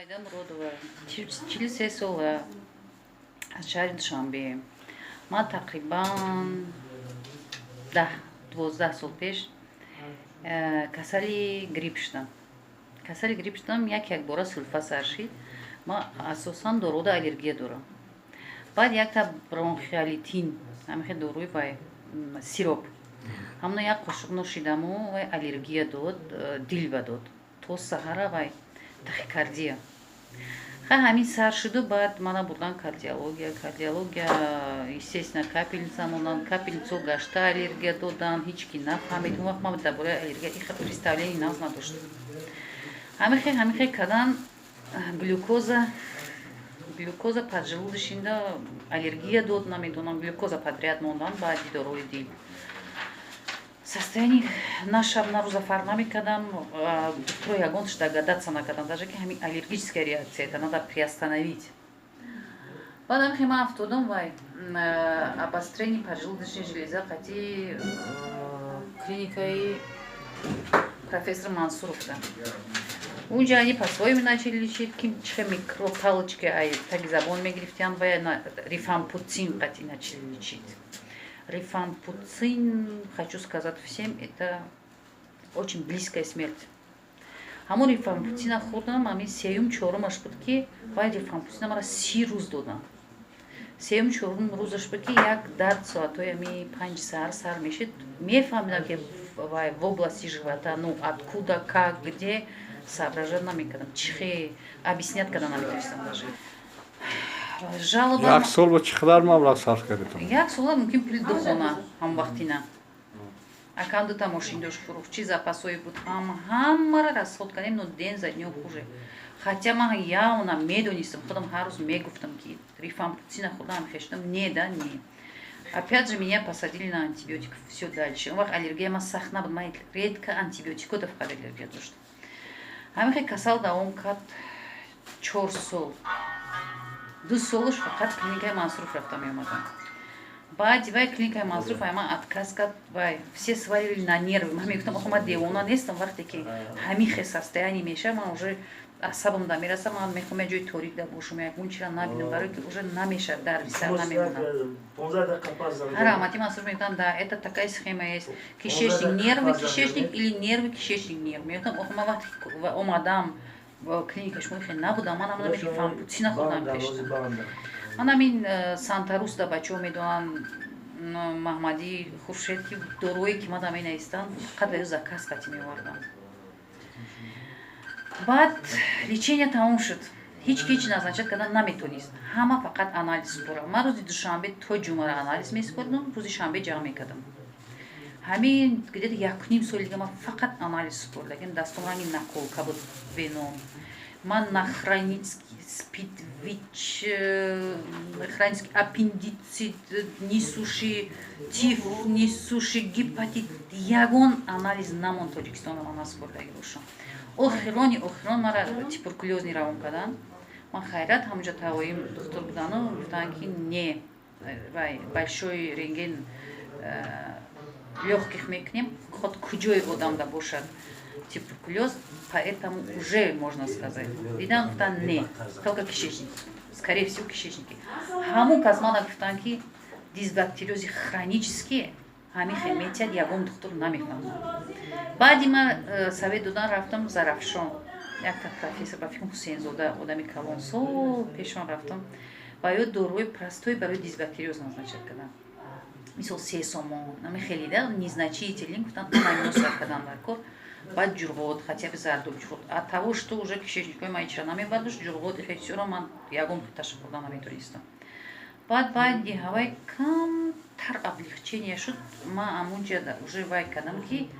Зубайда Муродова, 43 сола, аз шаҳри Душанбе. Ман тақрибан 10-12 сол пеш касали грипп шудам. Касали грипп шудам, як якбора сулфа сар шид. Ман асосан доруда аллергия дорам. Баъд якта бронхиолитин, ҳамихе доруи вай, сироп, ҳамно як қошуқ нӯшидаму вай аллергия дод, дилба дод, то саҳара вай тахикардия. Ха, ҳамин сар шуду, баъд мана бурдан кардиология. Кардиология, естественно, капельница мондан, капельницо гашта аллергия додан, ҳеҷ ки нафаҳмид. Он вақт ман дар бораи аллергия иха представление нағз надоштам. Ҳамихе кардан, глюкоза поджелудочный аллергия дод, намедонам, глюкоза подряд мондан. Баъди дорои дил состояние на шаб, на рӯза фарқ намекардам. Духтуро ягонташ догадаться накардам даже, ки ҳамин аллергическая реакция, это надо приостановить. Баъд ҳамихе ман афтодам, вай обострение поджелудочной железа қати клиникаи профессор Мансуровда. Унҷа они по-своему начали лечить, ким чихе микропалочки ай таги забон мегирифтиянд, вай рифампуцин қати начали лечить. Рифампуцин, хочу сказать всем, это очень близкая смерть. Ҳамон рифампуцина хӯрдам, ҳамин сеюм чорумаш буд, ки вай рифампуцина мара 30 рӯз додам. Сеюм чорум рӯзаш буд, ки як дард соатҳои ами 5 саҳар сар мешид. Мефаҳмидам, ки вай в области живота, ну откуда, как, где, соображать намекардам, чихе объяснять карда наметавонистам даже. Жалоба. Як сол ба чӣ қадар маблағ сарф кардетон? Як сола мумкин пули ду хона ҳам вақтина. Акам дута мошин дошт, фурӯхт, чи запасое буд, ҳам ҳамаро расход кардем, но день за днём хуже. Хотя ман явно медонистам, худам ҳар рӯз мегуфтам, ки рифампуцина хӯрдам, хештам, не да не. Опять же меня посадили на антибиотик, все дальше. Он вақт аллергия ман сахт набуд, ман редко антибиотикода фақат аллергия доштам. Ҳамин хел касал давом кард 4 сол. 2 солаш фақат клиникаи Мансуров рафта меомадам. Баъди вай клиникаи Мансуров ай ман отказ кард, вай все свалили на нервы. Ман мегуфтам: охо, ман девона нестам. Вақте ки ҳамин хел состояние мешавад, ман уже асабам да мерасам, ман мехоҳам як ҷои торик да бошам, ягон чира набинам, барое ки уже намешавад, дарди сар намемонам. Раҳмати Мансур мегуфтам: да, это такая схема есть: кишечник, нервы, кишечник или нервы, кишечник, нерв. Мегуфтам: охо, ман вақте омадам клиника шумо хел набудам, ман ҳамон рифампуцина хӯрдам пештам. Ман ҳамин Сантарус да бачаҳо медонанд, Маҳмадӣ Хуршед, ки дорое ки ман менавистанд, фақат ба ё заказ қатӣ меовардам. Баъд лечение тамом шуд, ҳеҷ ки ҳеҷ назначать кардан наметонист, ҳама фақат анализ супорам. Ман рӯзи душанбе то ҷумъара анализ месупордам, рӯзи шанбе ҷамъ мекардам. Ҳамин где-то якним соли дига ман фақат анализ супордагим, дастом ранги наколка буд, веном. Ман на хронический спид, ВИЧ, хронический аппендицит, несуши тиф, несуши гепатит, ягон анализ намон Тоҷикистона ман насупордаги бошам. Охирони охирон мара туберкулёзный равон карданд. Ман хайрат, ҳамонҷо тавоим духтур будану гуфтанд, ки не, вай большой рентген лёгких мекунем, хоть куҷои одамда бошад туберкулёз, поэтому уже можно сказать. Дидан, гуфтанд: не, только кишечник, скорее всего кишечники. Ҳамун кас мана гуфтанд, ки дисбактериози хронический ҳамин хел метиҳад, ягон духтур намефаҳмад. Баъди ман совет додан, рафтам Зарафшон, якта профессор, ба фикрам, Ҳусейнзода, одами калонсол, пешон рафтам. Ва ё доруи простой барои дисбактериоз назначать кардам, мисол 3 сомон, ами хеле да незначительный. Гуфтам, аминосар кардан дар кор. Баъд ҷурғот, хотя бы зардоб ҷурғот, от того что уже кишечникҳои ман ичра намебардошт, ҷурғот хелсиёро ман ягон таша хӯрда наметонистам. Баъд баъди ҳавай камтар облегчение шуд. Ман амунҷа уже вай кардам, ки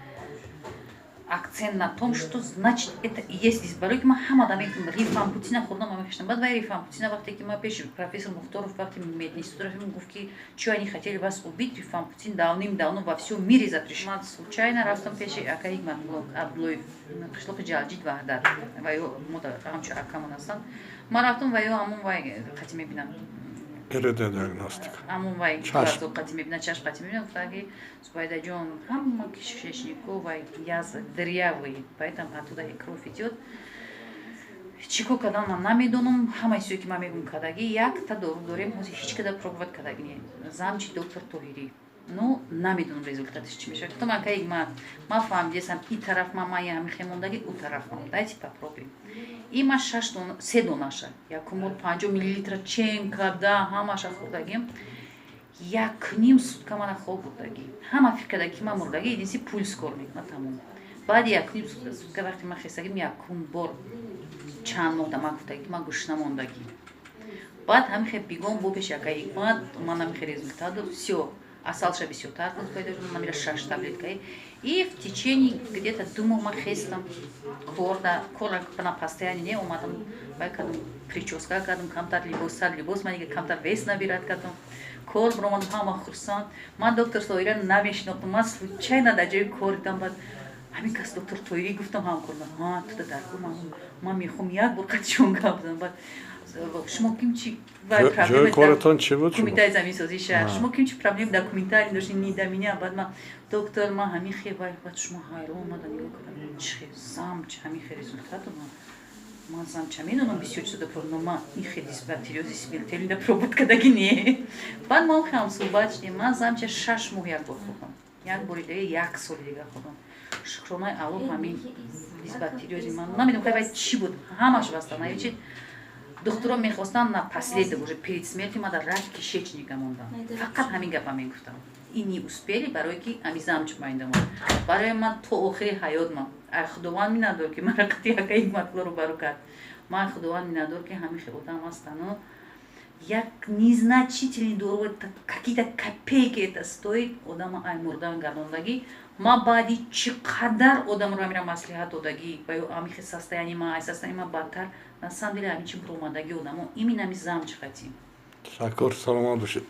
акцент на том, что значит это и есть, барои ки ман ҳама да мегуфтам: рифампуцина хӯрдам, ма мехештам. Баъд вай рифампуцина, вақте ки ман пеши профессор Мухторов, вақте мединститут рафтем, гуфт, ки чё, они хотели вас убить, рифампуцин давным-давно во всем мире запрещен. Ман случайно рафтам пеши акаи Абдуллоев, қишлоқи Ҷалҷид, Ваҳдат, ва ё мода ҳамчу акамон ҳастанд. Ман рафтам, ва ё ҳамон вай қати мебинам. РД диагностика. Ҳамон вай қати мебинад, чашм қати мебинад. Гуфтанд, ки Зубайдаҷон, ҳама кишечнико вай язва дырявый, поэтому оттуда и кровь идет. Чӣ кор кардан, ман намедонам. Ҳамаи чизе, ки ман мегӯм, кардагӣ. Якта дору дорем, ҳозир ҳеҷ када пробовать кардагӣ не, замчи доктор Тоҳирӣ. Ну, намедонам, результаташ чӣ мешавад. Гуфтам: «Ака Ҳикмат, ман фаҳмидесам, и тараф ма ман ҳамихе мондагӣ, ӯ тараф ман, дайте попробуем». И ма шаш дона, се донаша, якум бор 50 миллилитра чен карда, ҳамаша хӯрдагим. Як ним сутка мана хоб бурдагӣ. Ҳама фикр карда, ки ман мурдагӣ, единси пульс кор мекунад, тамом. Баъди як ним сутка, вақте ман хестагим, якум бор чанд моҳ да ман гуфтагӣ, ки ман гушна мондагӣ. Баъд ҳамихе бигом бо пеш ака Ҳикмат, ман ҳамихе результат дод. Всё, асалша бисёртар пайдо шуд, намира шаш таблеткаи. И в течение где-то 2 моҳ ман хестам, корда, кора на постоянно не омадам, вай кардам, прическа кардам, камтар либос, сар либос, ман дига камтар вес набират кардам, кор биромадам, ҳама хурсанд. Ман доктор Тоҳира намешинохтам, ман случайно дар ҷои кор дидам. Баъд ҳамин кас доктор Тоҳирӣ, гуфтам ҳамкор: «Ҳа, туда дар кор, ман мехоҳам як бор қатишон гап занам». Баъд шумо ким чи? Ҷои коратон чӣ буд? Кумитаи заминсозии шаҳр. Шумо ким, чи проблем документальный дошти, не до меня. Баъд ман: «Доктор, ман ҳамин хе». Баъд шумо ҳайрон омада нигоҳ кардам, чи хе замч, ҳамин хе результат. Ман замча медонам, бисёр чизода, но ман ин хе дисбактериози смертельный да пробовать кардагӣ не. Баъд мо хе ҳамсӯҳбат шудем. Ман замча 6 моҳ як бор хӯрдам, як бори дига як соли дига хӯрдам. Шукронаи Аллоҳ, ҳамин дисбактериози ман намедонам хай вай чӣ буд, ҳамаш восстановить. Духтурон мехостанд напоследок, уже перед смертью, мада рак кишечника мондам, фақат ҳамин гапа мегуфтам. И не успели, барое ки ами замч майндамон. Барои ман то охири ҳаёт ман ай Худованд миннатдор, ки мара қати ака Ҳикматулло рӯбарӯ кард. Ман Худованд миннатдор, ки ҳамин хел одам ҳастану як незначительный дору, какие-то копейки это стоит, одама ай мурдан гардондагӣ. Ма баъди чӣ қадар одамро амира маслиҳат додагӣ ва ё амихе состояние ма, ай состояние ма бадтар, на самом деле ҳамин чи буромадагӣ одамо именно ами замч қатӣ. Ташаккур, саломат бошед.